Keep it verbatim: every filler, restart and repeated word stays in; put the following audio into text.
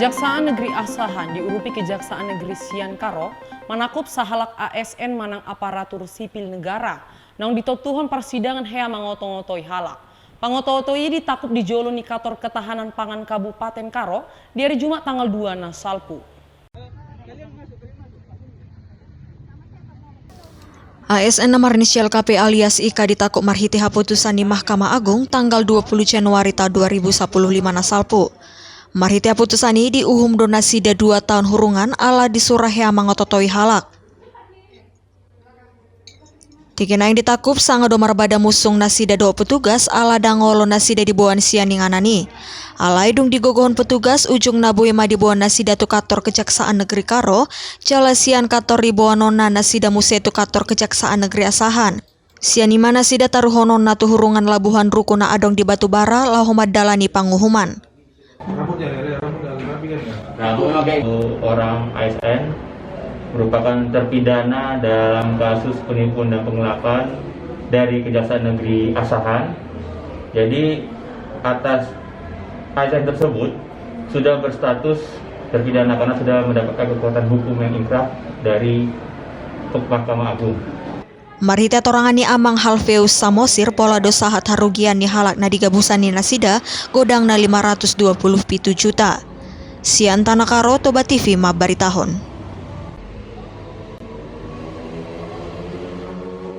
Kejaksaan Negeri Asahan diurupi Kejaksaan Negeri sian Karo manangkup sahalak A S N manang aparatur sipil negara naung ditontuhon parsidangan hea mangoto-otoi halak. Pangoto-oto i ditangkup di jolo ni Kantor Ketahanan Pangan Kabupaten Karo di ari Jumat tanggal dua na salpu. A S N na marinisial K P alias I K ditangkup marhite haputusan ni Mahkamah Agung tanggal dua puluh Januari taon dua ribu sapuluh lima na salpu. Marhite haputusan i diuhum do nasida dua taon hurungan ala disura hea mangoto-otoi halak. Tingki naeng ditangkup sanga do marbada musung nasida dohot petugas ala ndang olo nasida diboan sian inganan i. Alai dung digogohon petugas ujungna boi ma diboan nasida tu Kantor Kejaksaan Negeri Karo, jala sian kantor diboanonna nasida muse tu Kantor Kejaksaan Negeri Asahan. Sian i ma nasida taruhononna tu hurungan Labuhan Ruku na adong di Batubara laho mandalani panguhuman. Nah, orang A S N merupakan terpidana dalam kasus penipuan dan penggelapan dari Kejaksaan Negeri Asahan. Jadi, atas A S N tersebut sudah berstatus terpidana karena sudah mendapatkan kekuatan hukum yang inkrah dari Mahkamah Agung. Marhite hatorangan ni Amang Halfeus Samosir, pola do sahat harugian ni halak na digabusan ni nasida godangna lima ratus dua puluh pitu juta. Sian Tanah Karo, Toba T V mambaritahon.